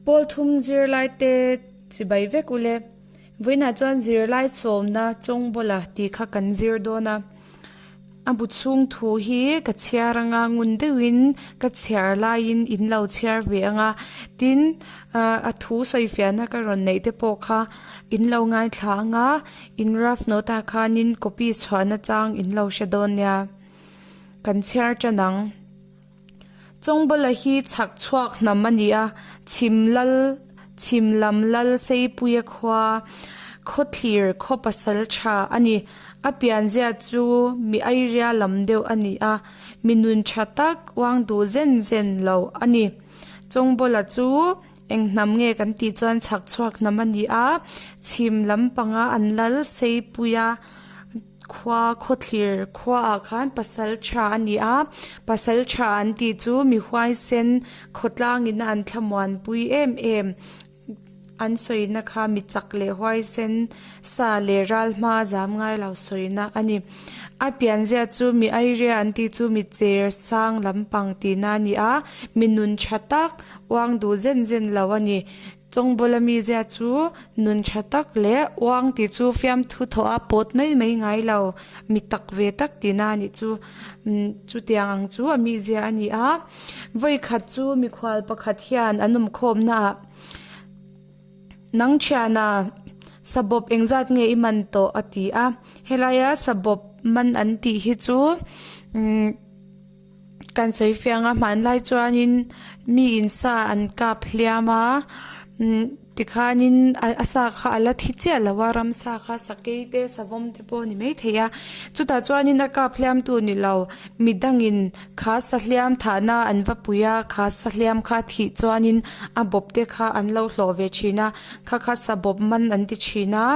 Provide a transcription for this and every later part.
Pawl thum zirlaite chibai vek ule. Vawiinah chuan zirlai sawmna chawngbawla tih kha kan zir dawn a. A bu chhung thu hi ka chhiar anga ngun deuhin ka chhiar laiin in lo chhiar ve anga tin ah a thu sawi fiahna ka rawn neih te pawh kha in lo ngaithla anga in rough note ah khanin copy chhuahna chang in lo hre dawn nia kan chhiar tan ang. Chawngbawla hi chhak chhuak hnam a ni a, chhim lal chhim lam lal Seipuia khua khawthlir khaw pasal tha a ni. A pianzia chu mi airia lam deuh a ni a, mi nun tha tak uang duh zen zen lo a ni. Chawngbawla chu eng hnam nge kan tih chuan chhak chhuak hnam a ni a, chhim lampanga an lal Seipuia Khua khawthlir khuaah khan pasal tha a ni a, pasal tha an tih chu mi huaisen khawtlangin a an thlamuanpui em em an sawina kha mi chak leh huaisen sa leh ral hma zam ngai lo sawina a ni. A pianzia chu mi airia an tih chu mi cher sang lampang tihna a ni a, mi nun tha tak uang duh zen zen lo a ni. Chawngbawla mizia chu nun tha tak leh uang tih chu fiamthu thawh a pawt mai mai ngai lo, mi tak ve tak tihna a nih chu. Umm chutiang ang chu a mizia a ni a, vawikhat chu mikhual pakhat hian an awmkhawmna ah Nang thiana sabawp engzat nge i man tawh a ti a, helaia sabawp man an tih hi chu umm. Kan sawi fiang a hmanlai chuanin mi in sa an kap hliam a umm tikhanin a sa kha a la thi chiah lo a ramsa kha sakei te savawm te pawh a ni maithei a chutah chuanin a kap hliam tu ni lo midangin kha sahliam thahna an va pui a kha sahliam kha a thih chuanin a bawp te kha an lo hlawh ve thin a kha kha sa bawp man an ti thin a.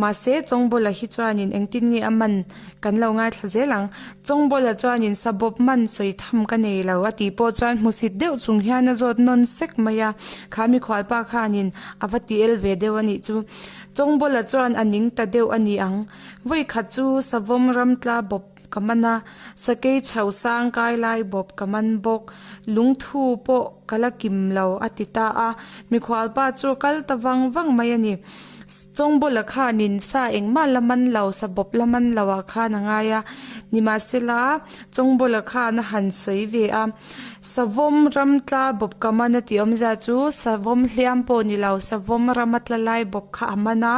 Mahse, Chawngbawla hi chuanin engtin nge a man kan lo ngaithla zel ang. Chawngbawla chuanin sabawp man sawi tham ka nei lo a tih pawh chuan hmusit deuh chung hian a zawt nawn sek mai a, kha mikhualpa khanin a va ti el ve deuh a nih chu. Chawngbawla chuan a ning ta deuh a ni ang. Vawikhat chu savawm ramtla bawp ka man a, sakei chho sang kai lai bawp ka man bawk, lungthu pawh ka la kim lo a ti ta a, mikhualpa chu a kal ta vang vang mai a ni. Chawngbawla khanin sa engmah la man lo, sa bawp la man lo ah khan a ngai a, nimahsela Chawngbawla khan a han sawi ve a, Savawm ramtla bawp ka man a tih awmzia chu savawm hliam pawh ni lo, savawm rama tla lai bawp kha a man a,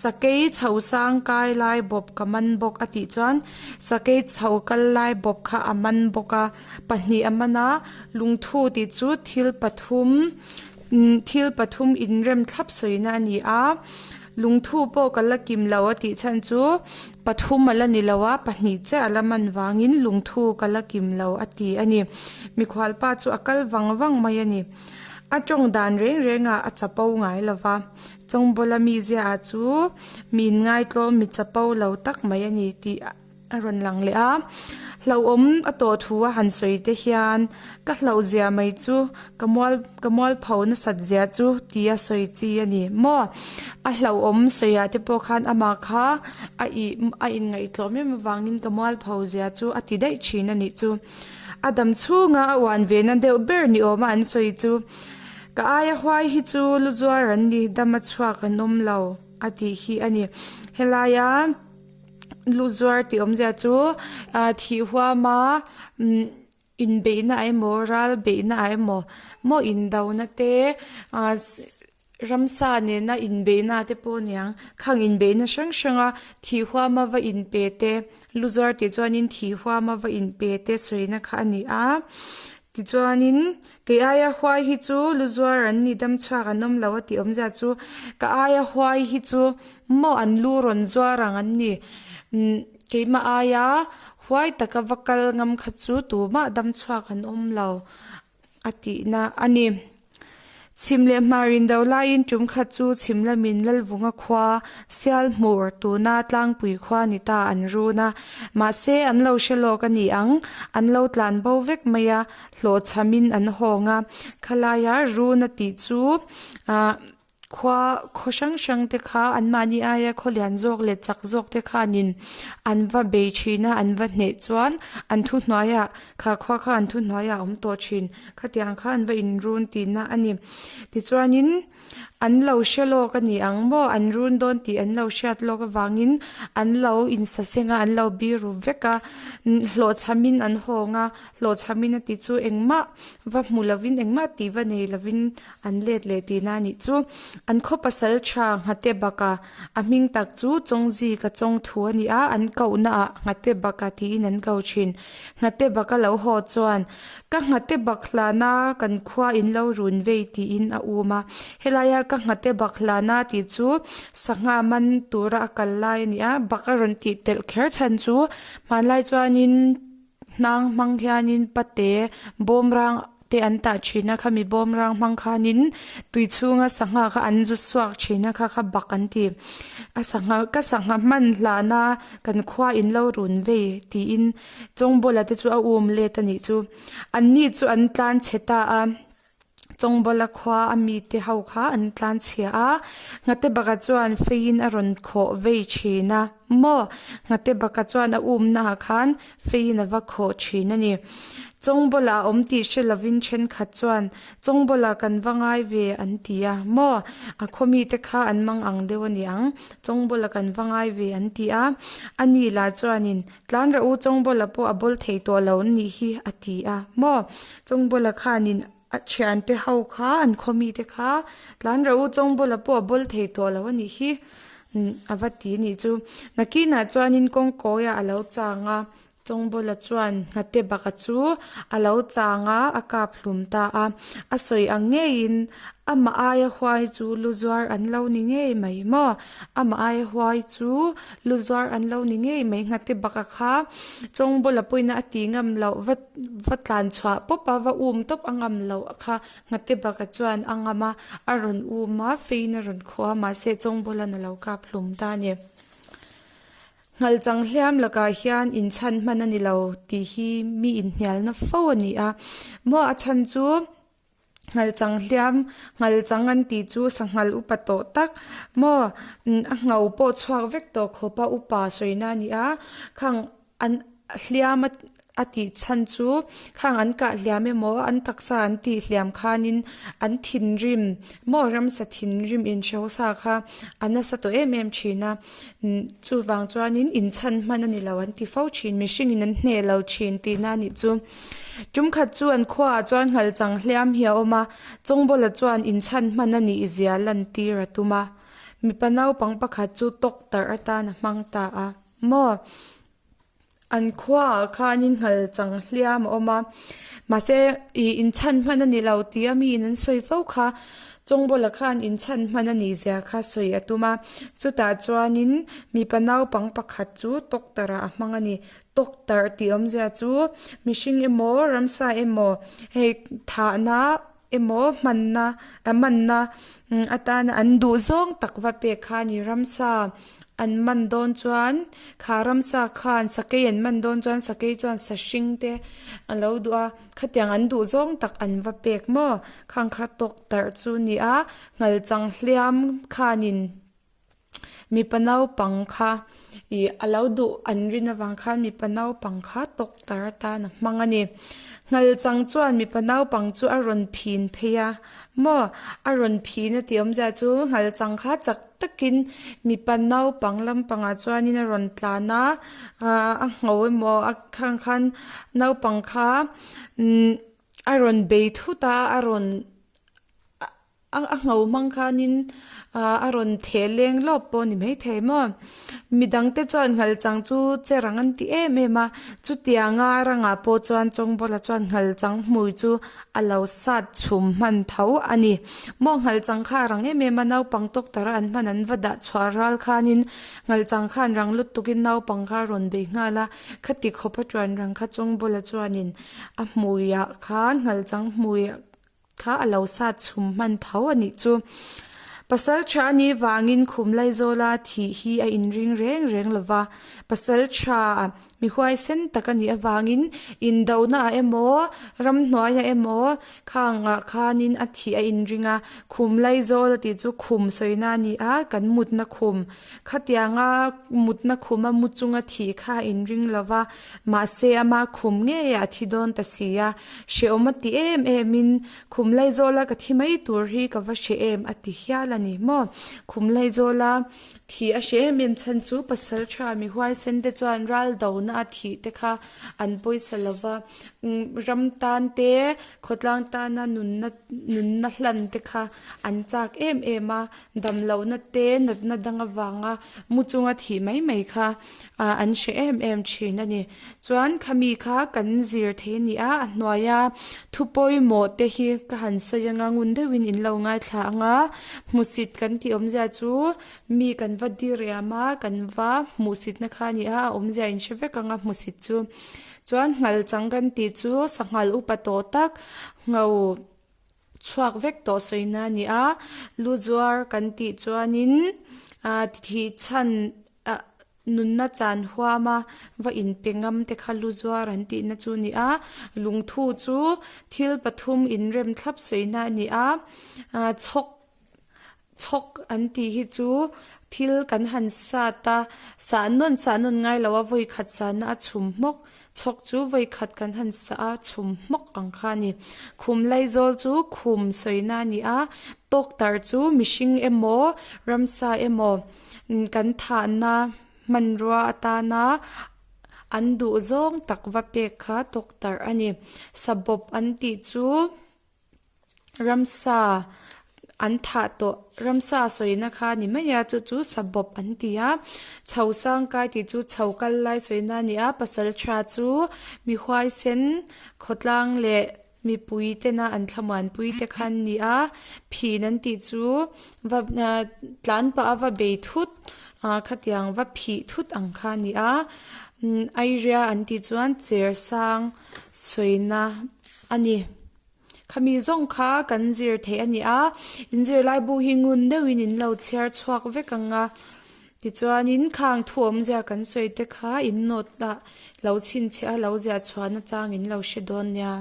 sakei chho sang kai lai bawp ka man bawk a tih chuan sakei chho kal lai bawp kha a man bawk a, pahnih a man a, lungthu tih chu thil pathum. Thil pathum inrem thlap sawina a ni a, lungthu pawh ka la kim lo a tih chhan chu pathum a la ni lo a, pahnih chiah a la man vangin lungthu ka la kim lo a ti a ni. Mikhualpa chu a kal vang vang mai a ni. A tawng dan reng rengah a chapo ngai lo va, Chawngbawla mizia chu mi inngaitlaw mi chapo lo tak mai a ni tih A rawn lang leh a, hlauhawm a tawh thu a han sawi te hian ka hlauh zia mai chu ka mual ka mualpho nasat zia chu ti a sawi chi a ni maw? A hlauhawm sawi ah te pawh khan amah kha a ih a inngaihtlawm em avangin ka mualpho zia chu a ti daih thin a nih chu. A dam chhunga a uan ve na deuh ber ni awma an sawi chu ka aia huai hi chu lu zuar an ni dam a chhuak an awm lo a tih hi a ni. Helaia. Lu zuar tih awmzia chu ah thih huama umm inbeihna ah emaw ral beihna ah emaw maw indona te ah ramsa nena inbeihna te pawh a niang khang inbeihna hrang hrang a thih huama va inpe te lu zuar tih chuanin thih huama va inpe te sawina kha a ni a tichuanin Kei aia huai hi chu lu zuar an ni dam chhuak an awm lo a tih awmzia chu ka aia huai hi chu maw an lu rawn zuar ang an ni. Umm keimah aia huai taka va kal ngam kha chu tumah dam chhuak an awm lo a tihna a ni. Chhim leh hmar indo laiin tum khat chu chhim lamin Lalvunga khua Sialhmur tuna tlangpui khua ni ta an run a, mahse an lo hre lawk a ni ang, an lo tlan bo vek mai a. Hlawhchhamin an hawng a, khalaia run a tih chu ah. Khua khaw hrang hrang te kha anmahni aia khaw lian zawk leh chak zawk te khanin an va bei thin a, an va hneh chuan an thuhnuaiah kha khua kha an thuhnuaiah a awm tawh thin. Khatiang kha an va inrun tihna a ni. Tichuanin an lo hre lawk a ni ang maw? An run dawn tih an lo hriat lawk avangin an lo insaseng a, an lo biru vek a, hlawhchhamin an hawng a, hlawhchhamin a tih chu engmah va hmu lovin engmah tih va nei lovin An let leh tihna a nih chu. An khaw pasal tha Nghate Baka a hming tak chu Chawngzi ka chawng thu a ni a, an kohna ah Nghate Baka tiin an ko thin. Nghate Baka lo haw chuan, Ka Nghate Bak hlana kan khua in lo run vei tiin a um a. Helaia ka Nghate Bak hlana tih chu sangha man tura a kal lai a ni a, bak a rawn tih telh kher chhan chu hmanlai chuanin, Hnang hmang hianin pate bawmrang te an tah thin a, khami bawmrang hmang khanin tui chhunga sangha kha an zu chhuak thin a kha kha bak an ti. A sangha ka sangha hman hlana kan khua in lo run vei tiin Chawngbawla te chu a um let a nih chu. Anni chu an tlan chhe ta a. Chawngbawla khua a mite ho kha an tlan chhia a, Nghate baka chuan feiin a rawn khawh vei thin a maw? Nghate baka chuan a umna ah khan feiin a va khawh thin a ni. Chawngbawla a awm tih hre lovin thenkhat chuan Chawngbawla kan va ngai ve an ti a maw? A khaw mite kha an mang ang deuh a ni ang, Chawngbawla kan va ngai ve an ti a. A ni lah chuanin Tlan rawh u, Chawngbawla pawh a bawl thei tawh lo nih hi a ti a maw? Chawngbawla khanin a thiante ho kha, an khaw mite kha, Tlan rawh u, Chawngbawla pawh a bawl thei tawh lo a nih hi a va ti nih chu. Nakinah chuanin kawngkawiah a lo chang a, Chawngbawla chuan Nghate baka chu a lo chang a, a kap hlum ta a. A sawi ang ngeiin amah aia huai chu lu zuar an lo ni ngei mai maw? Amah aia huai chu lu zuar an lo ni ngei mai. Nghate baka kha Chawngbawla pawhin a ti ngam loh va va tlan chhuah pawp a, va um tawp a ngam loh kha Nghate baka chuan a ngam a, a rawn um a, feiin a rawn khuh a, mahse Chawngbawla'n a lo kap hlum ta a ni. Nghalchang hliam lakah hian inchhan hman a ni lo tih hi mi inhnialna fo a ni a, maw a chhan chu Nghalchang hliam, nghalchang an tih chu sanghal upa tawh tak maw a ngho pawh chhuak vek tawh khawp a upa sawina a ni a, khang an hliam a a tih chhan chu khang an kah hliam emaw an taksa an tih hliam khanin an thinrim maw ramsa thinrim inhrosa kha a nasa tawh em em thin a chuvang chuanin inchhan hman a ni lo an ti fo thin mihringin an hneh lo thin tihna a nih chu. Tumkhat chu an khuaah chuan nghalchang hliam hi a awm a, Chawngbawla chuan inchhan hman a nih zia lantir a tum a, mipa naupang pakhat chu tawktarh atan a hmang ta a, maw? An khuaah khanin nghalchang hliam a awm a, mahse ih inchhan hman a ni lo tih a miin an sawi fo kha, Chawngbawla khan inchhan hman a nih zia kha sawi a tum a, chutah chuanin mipa naupang pakhat chu tawktarh ah a hmang a ni. Tawktarh tih awmzia chu mihring emaw ramsa emaw hei thahna emaw hmanna manna atana an duh zawng tak va pek kha a ni. Ramsa an man dawn chuan kha ramsa khan sakei an man dawn chuan sakei chuan sahring te a lo duh a, khatiang an duh zawng tak an va pek maw? Khang kha tawktarh chu a ni a, nghalchang hliam khanin. Mipa naupang kha ih a lo duh an rin avang khan mipa naupang kha tawktar atan a hmang a ni. Nghalchang chuan mipa naupang chu a rawn phin phei a maw a rawn phin a tih awmzia chu nghalchang kha chak takin mipa naupang lampangah chuanin a rawn tlan a ah a ngho emaw a khang khan naupang kha umm a rawn bei thut a a rawn. A ngho hmang khanin ah a rawn theh leng lawp pawh a ni maithei maw? Midangte chuan nghalchang chu che rang an ti em em a, chutianga rangah pawh chuan Chawngbawla chuan nghalchang hmui chu a lo sat chhum hman tho a ni. Maw nghalchang kha a rang em em a, naupang tawktar a an hman an va dah chhuah ral khanin nghalchang khan rang lutukin naupang kha a rawn bei nghal a, khati khawpa ṭuan rang kha Chawngbawla chuanin a hmuiah khan nghalchang hmuiah Kha a lo sat chhum hman tho a nih chu. Pasal tha a nih vangin khum Laizawla thih hi a inring reng reng lo va, pasal tha. Mi huaisen tak a nih avangin indohnaah emaw, ramhnuaiah emaw khangah khanin a thih a inring a. Khum laizawl a tih chu khum sawina a ni a, kan mutna khum. Khatianga mutna khuma mu chunga thih kha a inring lo va, mahse ama khum ngeiah a thi dawn ta si a. Hrehawm a ti em emin khum laizawla ka thi mai tur hi ka va hre em a ti hial a ni maw. Khum laizawla Thih a hre em em chhan chu pasal tha mi huaisen te chuan ral dona a thih te kha an pawisa lo va, ram tan te khawtlang tana nunna nunna hlan te kha an chak em em a, dam lohna te natna dang avanga mu chunga thih mai mai kha ah an hre em em thin a ni. Chuan khami kha kan zir thei a ni a, a hnuaia thu pawimawh te hi ka han sawi anga ngun deuhin in lo ngaithla anga hmusit kan tih awmzia chu mi kan va diriam a kan va hmuhsitna kha a ni a, a awmzia in hre vek anga hmusit chu. Chuan nghal chang kan tih chu sanghal upa tawh tak ngho chhuak vek tawh sawina a ni a, lu zuar kan tih chuanin ah thih chhan ah Nunna chan huama va inpe ngam te kha lu zuar an tihna chu a ni a, lungthu chu thil pathum inrem thlap sawina a ni a, chhawk chhawk an tih hi chu thil kan han sat a, sah nawn sah nawn ngai lo a vawi khat sahna a chhum hmawk, chhawk chu vawi khat kan han sah a chhum hmawk ang kha a ni. Khum laizawl chu khum sawina a ni a, tawktarh chu mihring emaw ramsa emaw Kan thahna hmanrua atana an duh zawng tak va pek kha tawktarh a ni. Sabawp an tih chu ramsa an thah tawh ramsa sawina kha a ni mai a chu chu sabawp an ti a. Chho sangkai tih chu chho kal lai sawina a ni a pasal tha chu mi huaisen khawtlang leh Mipui tena an thlamuanpui te kha an ni a, phin an tih chu va tlan pah a va bei thut ah khatiang va phih thut ang kha a ni a, airia an tih chuan cher sang sawina a ni. Khami zawng kha kan zir theih a ni a, in zirlai bu hi ngun deuhin in lo chhiar chhuak vek ang a. Tichuanin khang thu awmzia kan sawi te kha in note ah lo chhinchhiah a lo ziah chhuahna chang in lo hre dawn nia.